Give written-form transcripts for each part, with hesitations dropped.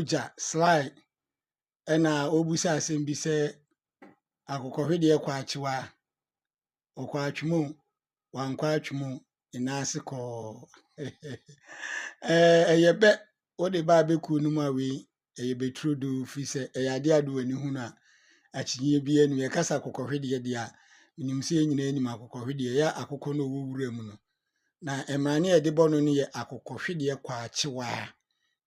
Gya Sly ɛna ɔrebisa asɛm bi sɛ akokɔhwedeɛ kɔ akyewa a, ɔkɔ atwem o, wankɔ atwem o, ne nan ase kɔɔ. Ɛyɛ bɛ wode ba abɛkuo no mu a wei ɛyɛ bɛturodoo firi sɛ ɛyɛ adeɛ a wode w'ani hunu a akyinnyeɛ biara nnim. Yɛka sɛ akokɔhwedeɛ deɛ a, menim sɛ yɛn nyinaa nim akokɔhwedeɛ. Ɛyɛ akokɔ no a ɔwɔ wura mu no. Na mmarane a yɛde bɔ no no yɛ akokɔhwedeɛ kwaakyewaa.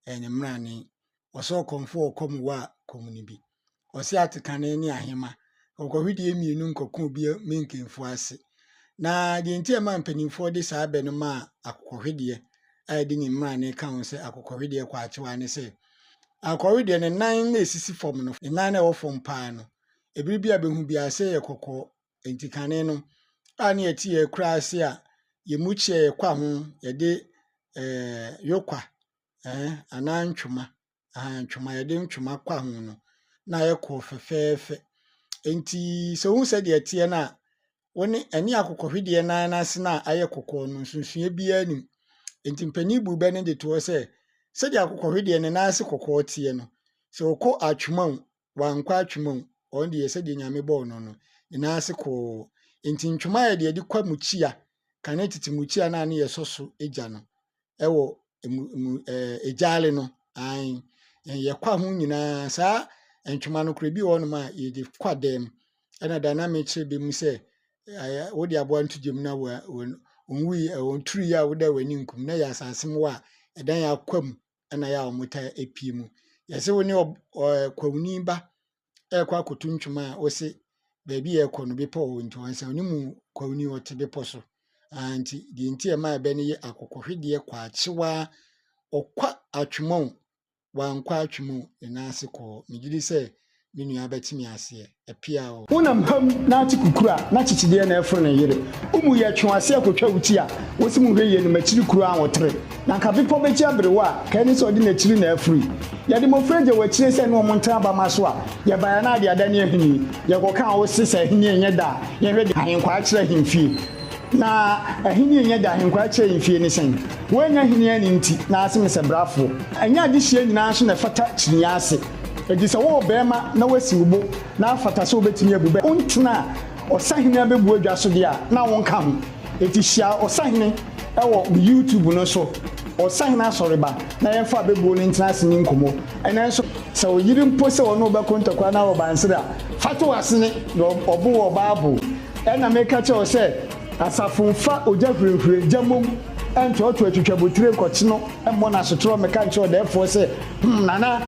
Ɛyɛ ne mmarane. Ɔsɛ ɔkɔmfo a ɔkɔm wɔ a kɔm no bi. Ɔsɛ atekane ne ahema. Akokɔhwedeɛ mmienu nkɔko obi menkemfo ase. Na deɛ nti a ɛma mpanimfoɔ de saa bɛ no maa akokɔhwedeɛ a ɛde ne mmarane ka ho sɛ akokɔhwedeɛ kwaakyewaa ne sɛ, akokɔhwedeɛ ne nan na ɛsisi fam no, ne nan na ɛwɔ fam paa no, ɛbere bi a bɛhu biara sɛ yɛ kɔkɔɔ. Enti kane no, a ne yɛte yɛn akuraa ase a yɛn mu kyeɛ yɛkwa ho, yɛde ɛɛ yokwa ɛɛ anaa ntwoma, aha ntwoma, yɛde ntwoma kwa ho no, na ayɛ kɔɔ fɛfɛɛfɛ. Enti sɛ wohu sɛdeɛ ɛteɛ no a, wo ne ɛne akokɔhwedeɛ nan no ase no a ayɛ kɔkɔɔ no, nsonsonoeɛ biara nnim. Enti mpanin bu bɛ no de to hɔ sɛ, sɛdeɛ akokɔhwedeɛ ne nan ase kɔkɔɔ teɛ no, sɛ ɔkɔ atwoma o, wankɔ atwoma o, ɔno deɛ sɛdeɛ Nyame bɔɔ no no, ne nan ase kɔɔ. Enti ntwoma yɛ deɛ yɛde kwa mukyia, kane tete mukyia no a ne yɛsɔ so gya no, ɛwɔ mu mu ɛɛ egyaale no, ae, yɛ kwa ho nyinaa. Saa ntwoma no koraa, ebi wɔ hɔnom a yɛde kwa dan mu. Ɛna da na mekyerɛ bi mu sɛ, wode aboa no to gya mu na ɔnwui, ɔnturu a woda w'ani nkum na ɛyɛ asase mu a ɛdan akwa mu ɛna yɛ a wɔtaa pie mu. Yɛsɛ wo ne kwawuni ba ɛrekɔ akɔto ntwom a wose baabi a ɛrekɔ no bepɔ wɔ hɔ nti ɔnsa ɔne mu kwawuni ɔte bepɔ so. Ah, nti deɛ nti ɛma ɛbɛ no yɛ akokɔhwedeɛ kwaakyewaa ɔkwa atwema o wankɔ atwema o ne nan ase kɔɔ. Megye di sɛ me nua bɛte me aseɛ. Apia o. Wonam pam na ate kukuru a, na kyekyedeɛ na ɛforo ne yere. Wo mu yɛ twe w'ase akɔtwa wo ti a, wose monhwɛ yie no m'akyiri kuro anwotere. Na anka bepɔ bɛkyi aberewa a, ka ɛne sɛ ɔde n'akyiri na afiri. Yɛde mmɔfra gya wɔ akyire sɛ ne wɔn ntena abama so a, yɛbaeɛ a na ade adane ahennie. Yɛkɔka a wose sɛ ahennie nyɛ da a, yɛnhwɛ deɛ ahenkwaa kyerɛ ahemfie. Na ahennie nyɛ da ahenkwaa kyerɛ ahemfie ne sɛn? Woannya ahennie anni nti na ase mesɛ brafoɔ. Ɛnyɛ adehyeɛ nyinaa nso na ɛfata kyiniiɛ ase. Enti sɛ wowɔ barima na woasi wo bo na afata sɛ wobɛtumi abu bɛ, wontena ɔsahene abɛbu adwa so deɛ a, na wonka ho. Enti hyia ɔsahene wɔ me YouTube no so, Ɔsahene Asɔreba, na yɛmfa abɛbuo no ntena ase nni nkɔmmɔ. Ɛnnɛ nso, sɛ wo yere mpo sɛ ɔne wo bɛko ntɔkwa anaa wɔ bansere a, fa to w'asene na ɔbo wɔ Bible. Ɛnna meka kyerɛ wo sɛ, asafo mfa ogya hurehure gya mmom ntoatoa twitwabotire nkɔkye no mmɔ no asotorɔ mmɛka nkyerɛ ɔdɛɛfoɔ sɛ, Hum, Nana!